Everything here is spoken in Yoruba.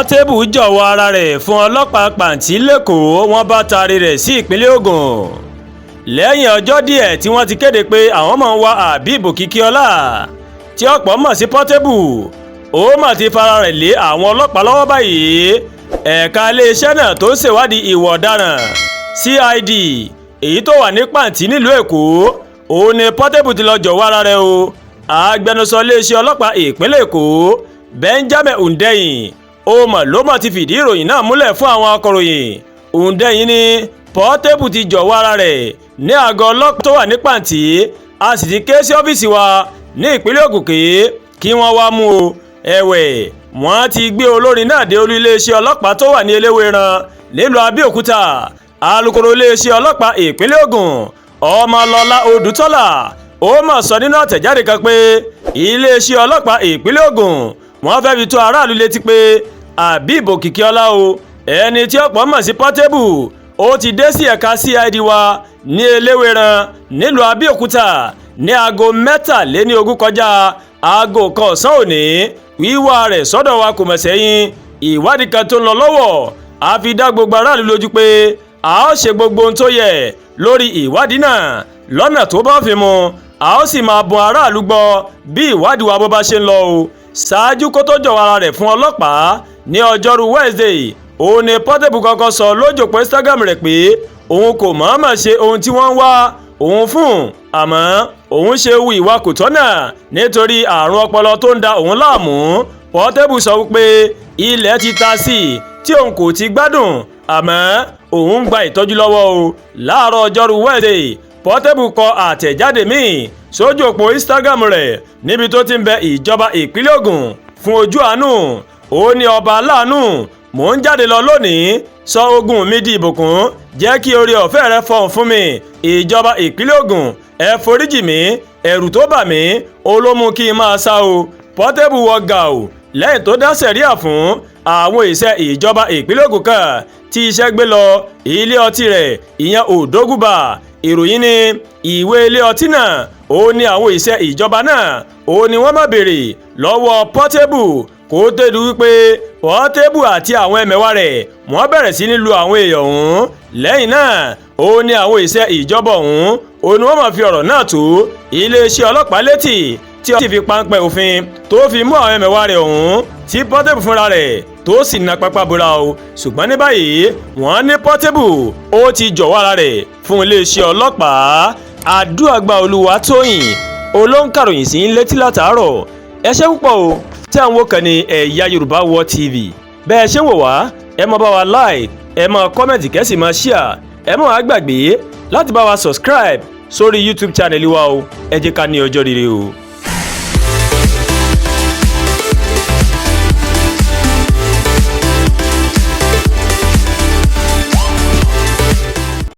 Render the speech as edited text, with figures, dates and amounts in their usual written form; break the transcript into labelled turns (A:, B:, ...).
A: Portable jọ̀wọ́ ara rẹ̀ fún ọlọ́pàá Pàǹtí lẹ́kọ̀ọ́, wọ́n bá taari rẹ̀ sí ìpínlẹ̀ Ògùn. Lẹ́yìn ọjọ́ díẹ̀ tí wọ́n ti kéde pé àwọn máa ń wá Habeeb Òkìkíọlá, tí ọ̀pọ̀ mọ̀ sí Portable, ó mà ti fara rẹ̀ lé àwọn ọlọ́pàá lọ́wọ́ báyìí. Ẹ̀ka iléeṣẹ́ náà tó ń ṣèwádìí ìwà ọ̀daràn, CID, èyí tó wà ní Pàǹtí nílùú Èkó, òun ni Portable ti lọ jọ̀wọ́ ara rẹ̀ o. Agbẹnusọ iléeṣẹ́ ọlọ́pàá ìpínlẹ̀ Èkó, Benjamin Hundeyin, ó mọ̀ ló mọ̀ ti fìdí ìròyìn náà múlẹ̀ fún àwọn akọ̀ròyìn. Hundeyin ní Portable ti jọ̀wọ́ ara rẹ̀ ní àgọ́ ọlọ́pàá tó wà ní Pàǹtí, a sì ti ké sí ọ́fíìsì wa ní ìpínlẹ̀ Ògùn pé kí wọ́n wá mú o. Ẹ̀wẹ̀, wọ́n ti gbé olórin náà dé olú iléeṣẹ́ ọlọ́pàá tó wà ní Eléwéran nílùú Abẹ́òkúta. Alūkkóró iléeṣẹ́ ọlọ́pàá ìpínlẹ̀ Ògùn, Ọmọlọ́lá Odùtọ́lá, ó mà sọ nínú àtẹ̀jáde kan pé iléeṣẹ́ ọlọ́pàá ìpínlẹ̀ Ògùn, wọ́n fẹ́ fi tó aráàlú létí pé Habeeb Òkìkíọlá o, ẹni tí ọ̀pọ̀ mọ̀ sí Portable, ó ti dé sí ẹ̀ka CID wa ní Eléwéran nílùú Abẹ́òkúta ní aago 23 kọjá aago 1 ọ̀sán òní. Wíwá rẹ̀ sọ́dọ̀ wa kò mọ̀ sẹ́yìn ìwádìí kan tó ń lọ lọ́wọ́. A fi dá gbogbo aráàlú lójú pé a ó ṣe gbogbo ohun tó yẹ lórí ìwádìí náà lọ́nà tó bá fi mu, a ó sì máa bọ aráàlú gbọ́ bí ìwádìí wa bó bá ṣe ń lọ o. Ṣáájú kó tó jọ̀wọ́ ara rẹ̀ fún ọlọ́pàá ní ọjọ́rú Wednesday, òun ni Portable kọ́kọ́ sọ lójú òpó Instagram rẹ̀ pé òun kò mọ̀ọ́mọ̀ ṣe ohun tí wọ́n ń wá òun fún, àmọ́ òun ṣe hu ìwà kò tọ́nà nítorí àrùn ọpọlọ tó ń da òun láàmú. Portable sọ wípé ilẹ̀ ti ta sí i tí òun kò ti gbádùn, àmọ́ òun ń gba ìtọ́jú lọ́wọ́ o. Láàárọ̀ ọjọ́rú Wednesday, Portable kọ àtẹ̀jáde míì sójú òpó Instagram rẹ̀ níbi tó ti ń bẹ ìjọba ìpínlẹ̀ Ògùn fún ojú àánú. Ó ní, "Ọba aláàánú, mò ń jáde lọ lónìí, sọ ogun mi di ìbùkún, jẹ́ kí oore ọ̀fẹ́ rẹ fọhùn fún mi. Ìjọba ìpínlẹ̀ Ògùn, ẹ foríjì mí, ẹ̀rù tó bà mí ó ló mú kí n máa sá o." Portable wọ gàù lẹ́yìn tó dá sẹ̀ríà fún àwọn ìṣe ìjọba ìpínlẹ̀ Ògùn kan tí iṣẹ́ gbé lọ ilé ọtí rẹ̀, ìyẹn Òdógùbà. Ìròyìn ní ìwé ilé ọtí náà, ó ní àwọn ìṣe ìjọba náà, ó ní wọ́n má béèrè lọ́wọ́ Portable kó tó di wípé Portable àti àwọn ẹmẹ̀wà rẹ̀, wọ́n bẹ̀rẹ̀ sí ní lu àwọn èèyàn ọ̀hún. Lẹ́yìn náà, ó ní àwọn ìṣe ìjọba ọ̀hún, ó ní wọ́n máa fi ọ̀rọ̀ náà tó iléeṣẹ́ ọlọ́pàá létí, tí ó sì fi páńpẹ́ òfin tó fi mú àwọn ẹmẹ̀wà rẹ̀ ọ̀hún, tí Portable fúnra rẹ̀ tó sì na pápá bora o. Ṣùgbọ́n ní báyìí, wọ́n ní Portable ó ti jọ̀wọ́ ara rẹ̀ fún iléeṣẹ́ ọlọ́pàá. Àdúràgbà Olúwatóyìn olóńkàròyìn sí ń létí látàárọ̀. Ẹ ṣé púpọ̀ o tí à ń wò kàn ní Ẹ̀yà Yorùbá World TV. Bẹ́ẹ̀ ṣé ń wò wá, ẹ máa bá wa like, ẹ máa comment, kẹ́ sì máa share. Ẹ má wá gbàgbé láti bá wa subscribe sórí YouTube channel wa o. Ẹ jẹ́ ká ní ọjọ́ rere o.